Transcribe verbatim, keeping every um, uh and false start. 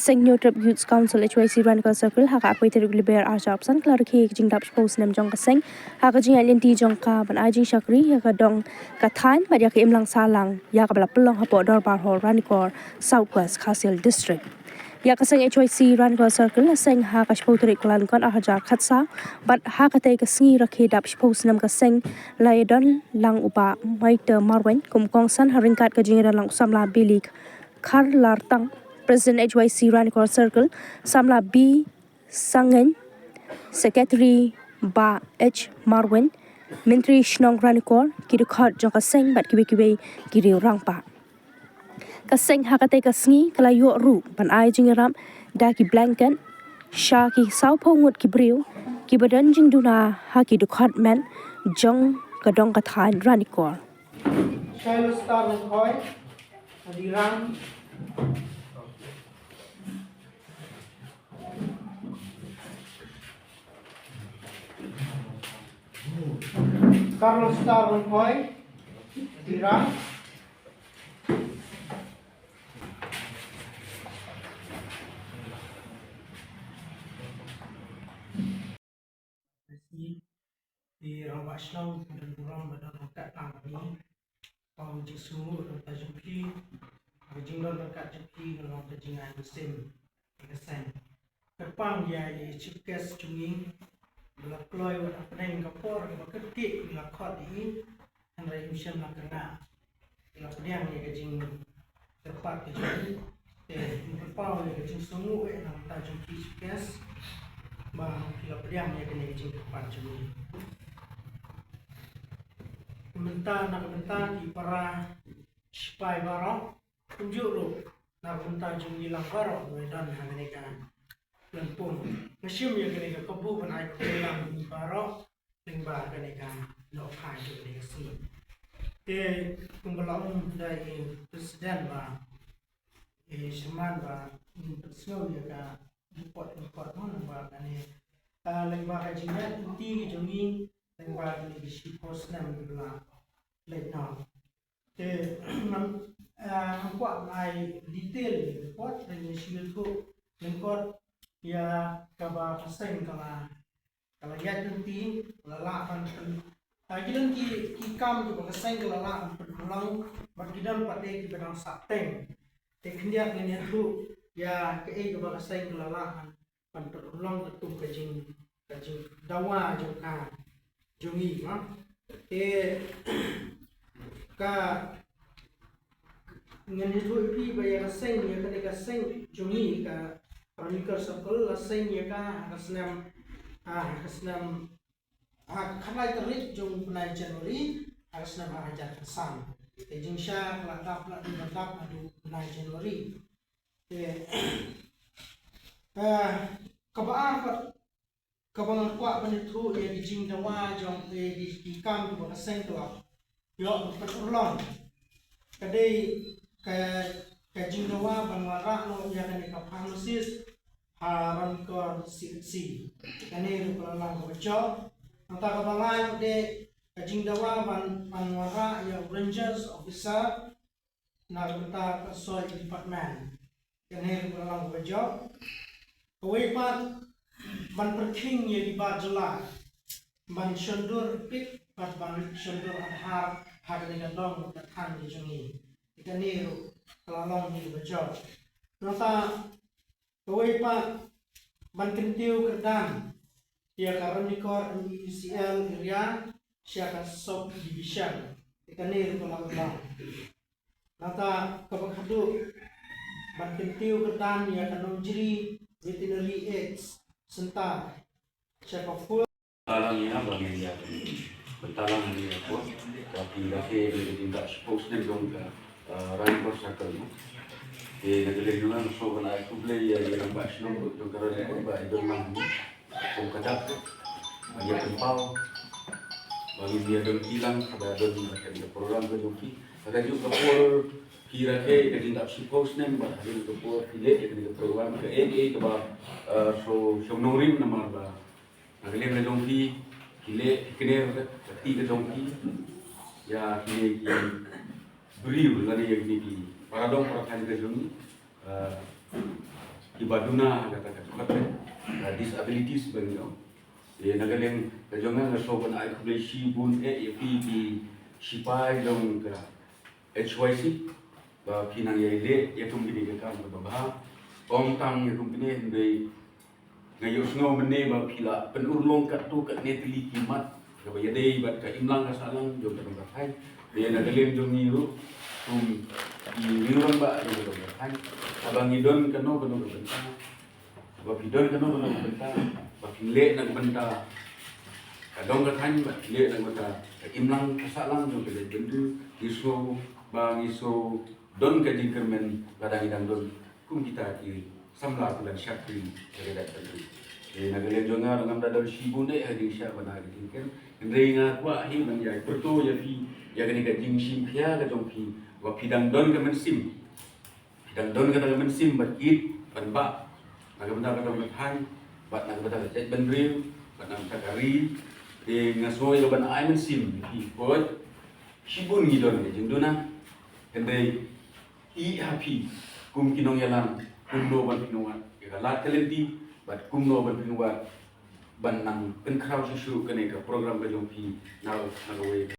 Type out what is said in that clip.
Seng Hynñiewtrep Youth Council H Y C Ranikor Circle ha ka arphew tarik Lber arhajar arphew san ka la rakhe ïa ka jingdap shiphew snem jong ka seng ha ka jingïaid lynti jong ka ban ai jingshakri ïa ka dong ka thaiñ bad ïa ka imlang sahlang ïa kaba la pynlong hapoh Dorbar Hall, Ranikor, South West Khasi Hills District. Ïa ka seng H Y C Ranikor Circle la seng ha ka shiphew tarik Kyllalyngkot arhajar khatsaw bad ha katei ka sngi rakhe dap shiphew snem ka seng la ïadon lang u Bah Maite Marwein kum u kongsan ha ryngkat ka jingïadon lang u samla Billy Kharlartang, President H Y C Ranikor Circle, samla B Sangaiñ, Secretary Bah H Marwein, Myntri Shnong Ranikor, ki dkhot jong ka seng bad kiwei kiwei ki riew rangbah. Ka seng ha katei ka sngi ka la ïoh ruh ban ai jingïarap da ki blanket sha ki sawphew ngut ki briew kiba don jingduna ha ki dkhot met jong ka dong ka thaiñ Ranikor. Shailustar Lyngkhoi, Adirang. Carlos Star Lyngkhoi, Adirang. Ki rangbah shnong, ki don burom ba don ryngkat lang bad ngi. Ka jingsngewnguh na ka bynta jong ki, ka jingdon ryngkat jong ki ka long ka jingai mynsiem ïa ka seng. Kyrpang ïa i chief guest jong ngi ba la kloi wat hapdeng ka por kaba kyrkieh ngi la khot ïa i, hynrei im shym la kyrngah. Ki la pdiang ïa ka jingkyrpad ka jong ngi. Te ngi pynpaw ïa ka jingsngewnguh eh na ka bynta jong ki chief guest ba ki la pdiang ïa kane ka jingkyrpad jong ngi. Mynta na ka bynta ki para sipai baroh, kumjuh ruh na ka bynta jong ngi lang baroh ba don ha kane ka lympung. Nga shim ïa kane ka kabu ban ai khublei lang ïa ngi baroh lyngba kane ka nohphai jong kane ka sngi. Te kumba la ong da i president ba, i chairman ba ngin pynsngew ïa ka report, report mo lyngba kane, ah, lyngba ka jingïaid lynti ka jong ngi lyngba kane ka shiphew snem kaba la leit noh. Te ngam, ah, ngam kwah ban ai detail ïa ka report, hynrei ngi shu ïathuh lyngkot ïa kaba ka seng ka la, ka la ïaid lynti, ka la lah ban pyn, ah, ki don ki, ki kam kiba ka seng ka la lah ban pynurlong bad ki don pat de kiba dang sah teng. Te khyndiat ngin ïathuh ïa kaei kaba ka seng ka la lah ban ban pynurlong katkum ka jing, ka jingdawa jong ka, jong ngi, ma. Te ka, ngan ïathuh ïa phi ba ïa ka seng, ïa kane ka seng jong ngi ka Ranikor Circle la seng ïa ka ha ka snem, ha ka snem, ha ka khatlai tarik jong u bnai January ha ka snem arhajar khatsan. Te jingshisha ka la dap, la dap haduh u bnai January. Te, eh, kaba ar pat kaba nga kwah ban ïathuh ïa ki jingdawa jong, eh, ki, ki kam kiba ka seng ka la ïoh ban pynurlong ka dei ka, ka jingdawa ban wanrah noh ïa kane ka pharmacist ha Ranikor C H C. Kane ruh ka la long kaba jop. Nangta kaba lai ruh dei ka jingdawa ban, ban wanrah ïa u Rangers officer na ka bynta ka soil department. Kane ruh ka la long kaba jop. Kawei pat ban pyrkhing ïa ki bar jylla ban shondur pit bad ban shondur Aadhaar ha kane ka dong ka thaiñ ka jong ngi. Kane ruh ka la long kaba jop. Nangta kawei pat ban kyntiew kyrdan ïa ka Ranikor M E C L area sha ka sub division. Kane ruh ka la long. Nangta kaba khadduh ban kyntiew kyrdan ïa ka Nongjri Veterinary Aids Center sha ka full. Bynta lang ïa ba ngin ïa, bynta lang ïa ko. Ka phi rakhe ïa ka jingdap shiphew snem jong ka, eh, Ranikor Circle mo. Te na ka liang jong nga nga sngewbha ban ai khublei ïa i rangbah shnong jong ka Ranikor ba i don lang mo. Kum ka dak ba ïa pynpaw ba ngin ïa don phi lang, kaba don ka program ka jong phi. Ka kajuh ka por phi rakhe ka jingdap shiphew snem bad ha kane ka por phi leh ïa kane ka program, kaei kaei kaba, eh, shu shong nongrim namar ba na ka liang ka jong phi, ki leh ki kner ka kti ka jong phi ïa kine ki briew lane ïa kine ki para dong para thaiñ ka jong ngi. Eh, kiba duna ha kata ka jingkhot, ka disabilities ba ngi ong. Te na ka liang ka jong nga, nga sngewbha ban ai khublei shibun eh ïa phi ki shipai jong ka H Y C ba phi nang ïai leh ïa kum kine ki kam kaba bha. Ym tang ïa kum kine, hynrei nga ïohsngew mynne ba phi la pynurlong katto katne tylli ki mat kaba ïadei bad ka imlang ka sahlang jong ka dong ka thaiñ. Te na ka liang jong ngi ruh kum ki rangbah jong ka dong ka thaiñ, haba ngi don kano kano ka bynta, ba phi don kano kano ka bynta ba phi leh na ka bynta ka dong ka thaiñ, ba phi leh na ka bynta ka imlang ka sahlang jong ka jaitbynriew, ngi sngew ba ngi sngew don ka jingkyrmen lada ngi dang don kum kita ki samla kiban shakri ïa ka jaitbynriew. Te na ka liang jong nga ruh ngam da don shibun eh ha ka jingshah bad ha ka jingkyrmen, hynrei nga kwah hi ban ïa pyrto ïa phi ïa kane ka jingshim khia ka jong phi ba phi dang don ka mynsiem, phi dang don kata ka mynsiem ban ïeit ban bah na ka bynta ka dong ka thaiñ bad na ka bynta ka jaitbynriew bad na ka bynta ka ri. Te nga sngew ïa ka ban ai mynsiem ïa phi, poi shibun ngi don ka jingduna, hynrei ïa phi kum ki nongïalam kumno ban pynwad ïa ka lad ka lynti bad kumno ban pynwad ban nang pynkhraw shuh shuh kane ka program ka jong phi na na kawei